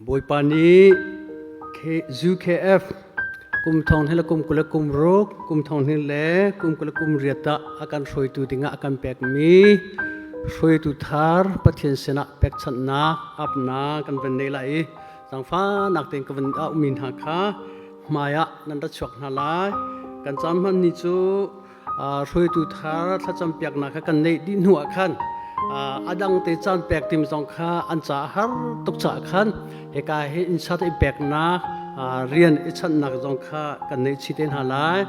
Bawipa nih UKF kum thong hnih le kum 20 le kum ruk, kum thong hnih le kum 20 le kum riat ah a kan hruaitu dingah a kan pekmi hruaitu thar Pathian sinah pekchanhnak apnak kan van nei lai i zaangfahnak tein ka van auhmi hna kha hmai ah nan ra chuak hna lai. Kan caan hman ni cu hruaitu thar thlacam piaknak kha kan neih dih hnu ah khan a dang te caan pek tim zong kha an ca har tuk caah khan hika hi insat i peknak rian i chanhnak zong kha kan neih chih te hna lai.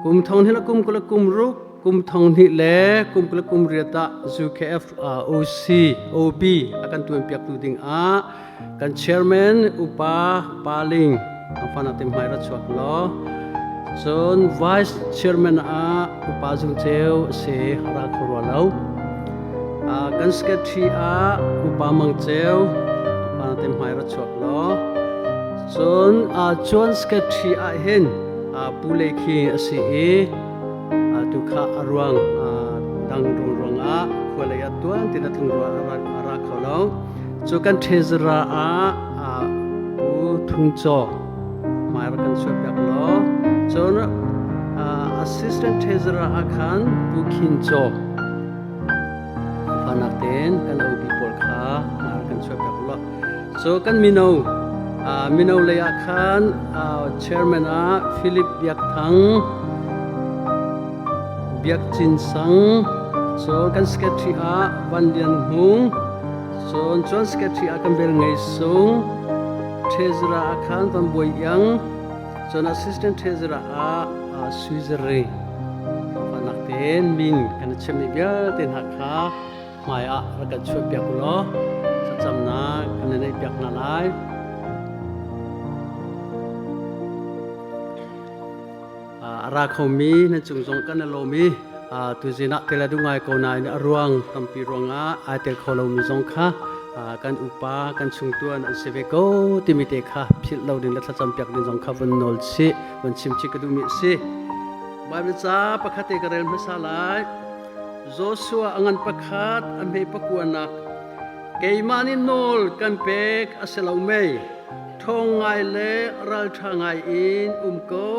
Kum thong hnih le kum 20 le kum ruk, kum thong hnih le kum 20 le kum riat ah UKF OC OB a kan tuan piaktu ding ah kan chairman upa Paling ang fana te hmai ra chuak law cun vice chairman ah upa Zung Ceu se ra kho rua lo. Kan secretary ah upa Mang Ceu fana te hmai ra chuak law cun chuan secretary ah hin Pu Le khi a si i tu kha a ruang dang rung ruangah khua lei ah tuan tin a tlung rua a ra kho lo. Cu kan treasurer ah Pu Thung Caw hmai rak kan chuah piak law cun assistant treasurer ah khan Pu Khin Caw fanak tein kan OB pawl kha hmai rak kan chuah piak law cu kan mino mino lei ah khan chairman ah Philip Biak Thang Biak Cin Sang cu kan secretary ah Van Lian Hmung cun cun secretary ah kan Bel Ngei Sung treasurer ah khan Van Bawi Iang cun assistant treasurer ah Sui Zari fanak tein min kan chimmi vialte hna kha hmai ah rak kan chuah piak u law thlacamnak kan neih piak hna lai. A ra khomi nan cung zong kan i lawm i tuzin ah tel a duh ngai ko nain a ruang tampi ruangah ai tel kho lomi zong kha kan upa kan chungtuan an si ve ko timi te kha philh lo ding le thlacam piak ding zong kha vun nawl chih vun chim chih ka duhmi a si. Bible ca pakhat te ka rel hmasa lai. Joshua a ngan pakhat a hme pakuanak keimah nih nawl kan pek a si lo mei Ṭhawng ngai le ralṭha ngai in um ko.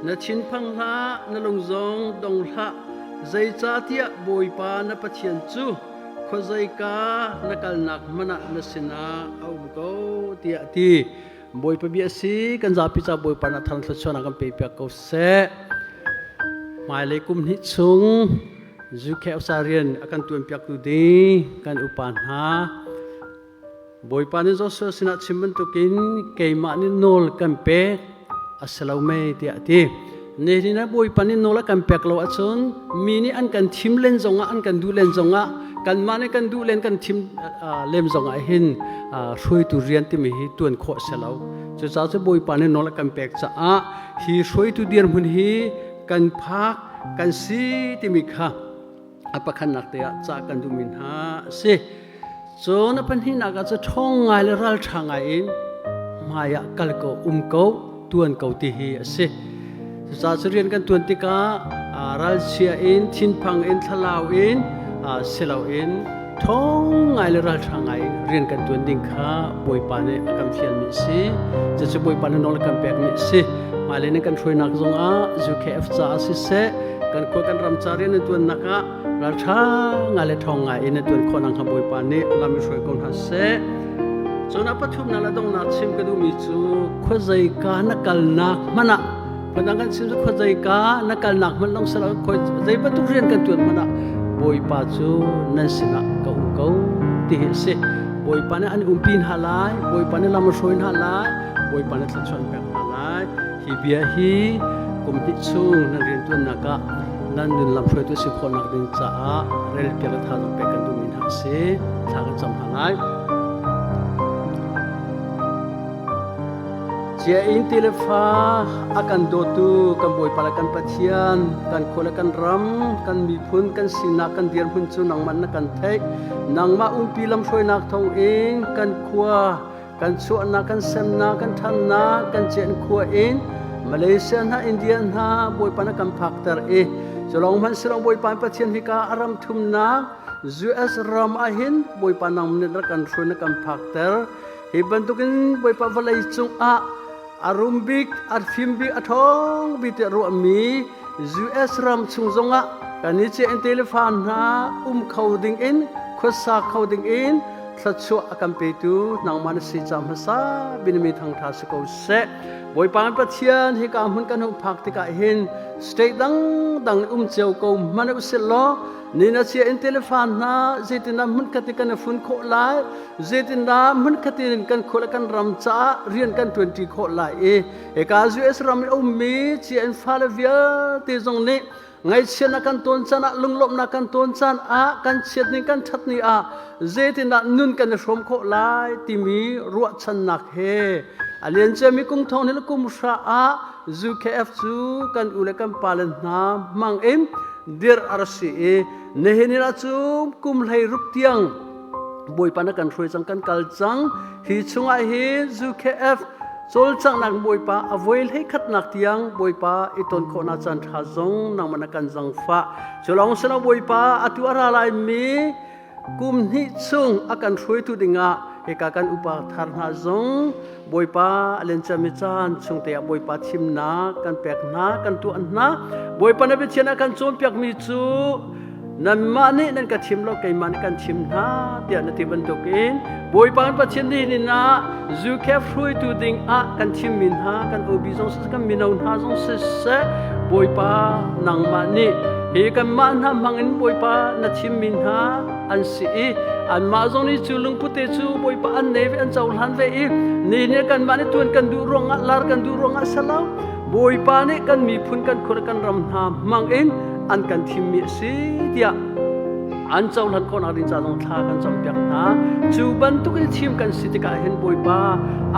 Na thinphang hlah, na lung zong dong hlah. Zeicahtiah Bawipa na Pathian cu khuazeika na kalnak hmanh ah na sinah a um ko, tiah a ti. Bawipa bia a si, kan zapi ca Bawipa na thar thluachuahnak kan pe piak ko seh. Hmailei kum hnih chung Zukheusa rian a kan ṭuanpiaktu ding kan upa hna Bawipa nih Joshua sinah chim bantukin keimah nih nawl kan pek a si lo mei tiah a ti. Nihin ah Bawipa nih nawl a kan pek lo ahcun mi nih an kan thim len zongah an kan duh len zongah kanmah nih kan duh len kan thim lem zongah hin hruaitu rian timi hi tuan khawh a si lo. Cucaah cu Bawipa nih nawl a kan pek caah hi hruaitu dirhmun hi kan phak kan si timi kha a pakhatnak te ah cah kan duhmi hna a si. Cun a pahnihnak ah cu ṭhawng ngai le ralṭha ngai in hmai ah kal ko, um ko, tuan ko ti hi a si. Cucaah cu rian kan tuan tikah ralchia in, thinphang in, thlalau in si loin ṭhawng ngai le ralṭha ngai in rian kan tuan ding kha Bawipa nih a kan fialmi a si. Cucu Bawipa nih nawl a kan pekmi a si. Hmailei nih kan hruainak zongah UKF caah siseh, kan khua kan ram ca rian an tuannak ah ralṭha ngai le ṭhawng ngai in a tuan khawh nakhnga Bawipa nih lam i hruai ko hna seh. Cun a pathumnak le donghnak chim ka duhmi cu khuazeika na kalnak hmanh ah phundang kan chim cu khuazeika na kalnak hmanh lawng si lo zei bantuk rian kan tuan hmanh ah Bawipa cu nan sinah ka um ko ti hi a si. Bawipa nih an umpi hna lai, Bawipa nih lam a hruai hna lai, Bawipa nih thluachuah an pek hna lai. Hi bia hi kum hnih chung nan riantuannak ah nan nun lamhruaitu si khawhnak ding caah relpiak le thazaang pek kan duhmi hna a si. Thla kan cam hna lai. Cia in ti le fa a kan dawtu kan Bawipa le kan Pathian, kan khua le kan ram, kan miphun, kan sinak, kan dirhmun cu nangmah na kan theih. Nangmah umpi lamhruainak thawng in kan khua, kan chuahnak kan semnak kan ṭhannak kan cian khua in Malaysia hna India hna Bawipa na kan phakter i culong hmanh silong Bawipa Pathian hika a ram thumnak US ram ah hin Bawipa nang nih rak kan hruai na kan phakter. Hi bantukin Bawipa vawlei cungah a rum bik, a fim bik, a ṭhawng bik tiah ruahmi US ram chung zongah kan i ciah in telefa hna um kho dingin khuasa kho dingin thluachuah a kan petu nangmah na si ca hmasa binami thangṭha si ko seh. Bawipa Pathian hika hmun kan hung phak tikah hin state dangdang um cio ko hmanh usih law ni na chia in telephone hna zeitindah hmun khat in kan i fun khawh lai zeitindah hmun khat in kan khua le kan ram caah rian kan ṭuanṭi khawh lai i hika US ram i ummi chia in fale vialte zong nih ngaihchiatnak kan tawn caan ah lunglawmhnak kan tawn caan ah kan chiat ni kan ṭhat ni ah zeitindah nun kan i hrawm khawh lai timi ruahchannak he a lianciami kum thong ni le kum hra ah UKF cu kan u le kan pale hna hmang in dirh a rak si i nihin ni ah cu kum hlei ruk tiang Bawipa na kan hruai cang kan kal cang hi chungah hin UKF cawlcanghnak Bawipa a voi hlei khatnak tiang Bawipa i ton khawhnak caan ṭha zong nangmah na kan zangfah cu lawng si lo Bawipa atu a ra laimi kum hnih chung a kan hruaitu dingah hika kan upa thar hna zong Bawipa a lencami caan chung te ah Bawipa thimnak kan pek hna kan tuah hna Bawipa na biathian a kan cawnpiakmi cu nanmah nih nan ka thim lo keimah nih kan thim hna tiah na ti bantukin Bawipa kan Pathian nih nin ah Zukef hruaitu ding ah kan thimmi hna kan OB zong siseh kan mino hna zong siseh Bawipa nangmah nih hi kanmah hna hmangin Bawipa na thimmi hna an si i anmah zong nih cu lungput te cu Bawipa an nei ve an cohlan ve i ni nih kanmah nih tuan kan duh ruangah lar kan duh ruangah selo Bawipa nih kan miphun kan khua kan ram hna hmangin an kan thimmi a si tiah an cohlan khawhnak ding ca zong thla kan campiak hna. Cu bantuk in thim kan si tikah hin Bawipa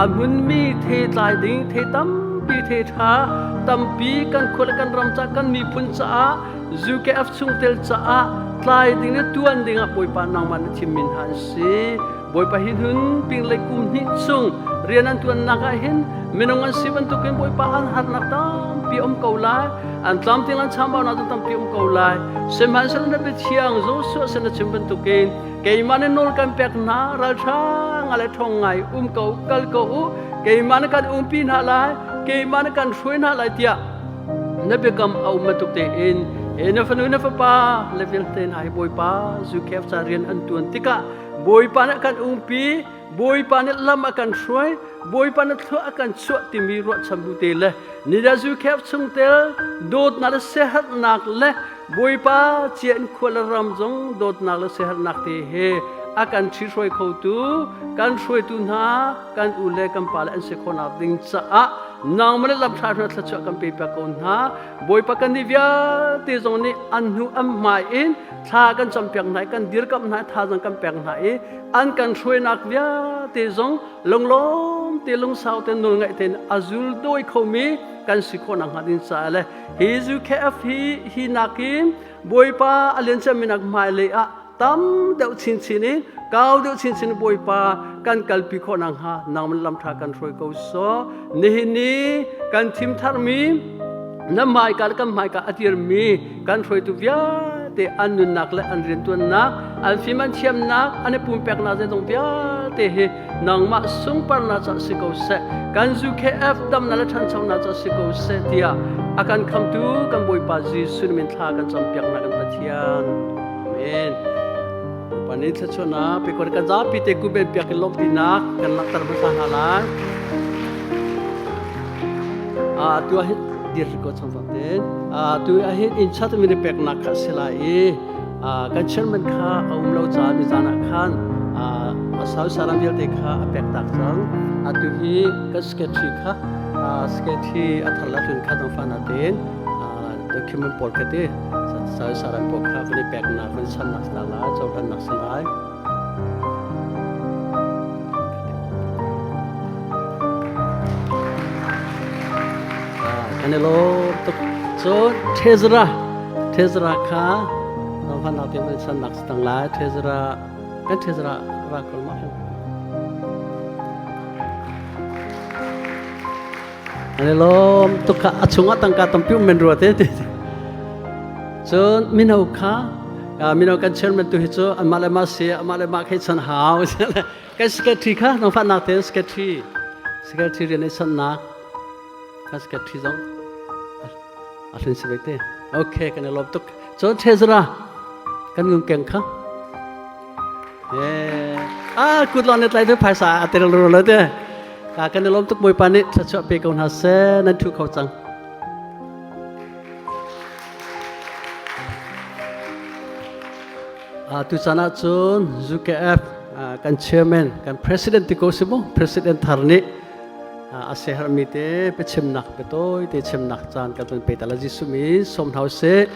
a hmunmi the tlai ding the tampi the ṭha tampi kan khua le kan ram ca kan miphun caah UKF chungtel caah tlai ding le tuan ding ah Bawipa nangmah na thimmi hna an si. Bawipa hi hnun pinglei kum hnih chung rian an tuannak ah hin minung an si bantukin Bawipa an harnak tampi um ko lai an tlamtling an chambaunak cu tampi um ko lai sihmanhsehlaw na biathiang Joshua sin na chim bantukin keimah nih nawl kan pek hna ralṭha ngai le ṭhawng ngai um ko kal ko u keimah nih kan umpi hna lai keimah nih kan hruai hna lai tiah na biakam a um bantuk tein he na fanu na fapa le vialte hna hi Bawipa Zukhef ca rian an tuan tikah Bawipa nih a kan umpi Bawipa nih lam a kan hruai Bawipa nih thlua a kan chuah timi ruahchan bu te le Nidazu khef chungtel dawtnak le siaherhnak le Bawipa cia in khua le ram zong dawtnak le siaherhnak te he a kan ṭhihruai khotu kan hruaitu hna kan u le kan pa le an si khawhnak ding caah nangmah le lam ṭha hna thluachuah kan pe piak ko hna Bawipa kan nih vialte zong nih an hnu an hmai in thla kan campiak hna i kan dirkamh hna i thazaang kan pek hna i an kan hruainak vialte zong lunglawm te lungsau te nawlngaih tein a zul dawi khomi kan si khawh nakhnga ding caah le hi UKF hi hi nakin Bawipa a lian minak hmailei ah tam deuh chinchin in kau deuh chinchin Bawipa kan kalpi khawh nakhnga nangman lam ṭha kan hruai ko so nihin ni kan thim tharmi na hmaika le kan hmaika a dirmi kan hruaitu vialte an nunnak le an riantuannak an fim an thiamnak an i pumpeknak zeizong vialte hi nangmah sungparnak ca si ko seh kan UKF damnak le ṭhanchonak ca si ko seh tiah a kan khamtu kan Bawipa Jesuh min thla kan campiaknak kan Pathian Amen Bawipa nih thluachuahnak pe ko kan zapi te kuben piak in lawmhpinak kan langhter hmasa hna lai tu ah hin dir ko chang te tu ah hin inn chat mi peknak kha si lai i kan chairman kha a um lo caah nizan ah khan a sau saram vialte kha a pek tak cang atu hi kan secretary kha secretary a thar la tlun kha dang fa na ten document pawl kha ti sau saram pawl kha van i pek nak van chan nak sa lai cohlan nak si lai Kan i lawm tuk. Cun Thezra, Thezra kha Rohan te van san nak tang lai Thezra kan Thezra ra kol ma An i lawm tuk kha a chungah tangka tampi um men rua te ti. Cun mino kha Mino kan chairman tu hi cu anmah le mah si amah le mah khi chan hau. Kan secretary kha nangfahnak tein secretary secretary rian i sannak kan secretary zong a hlun si ve te. Okay, kan i lawm tuk. Cun treasurer kan ngun keng kha. Ah, kut lawng ne tlai tu phaisa a tel ro lo te. Ka kan i lawm tuk Bawipa nih thluachuah pe ko hna seh nan thu kho cang. Tuchan ahcun UKF kan chairman, kan president ti ko si mu, president thar nih a siaherhmi te biachimnak biatawi te chimnak caan kan van pe ta la Jesuh min sawm hna usih.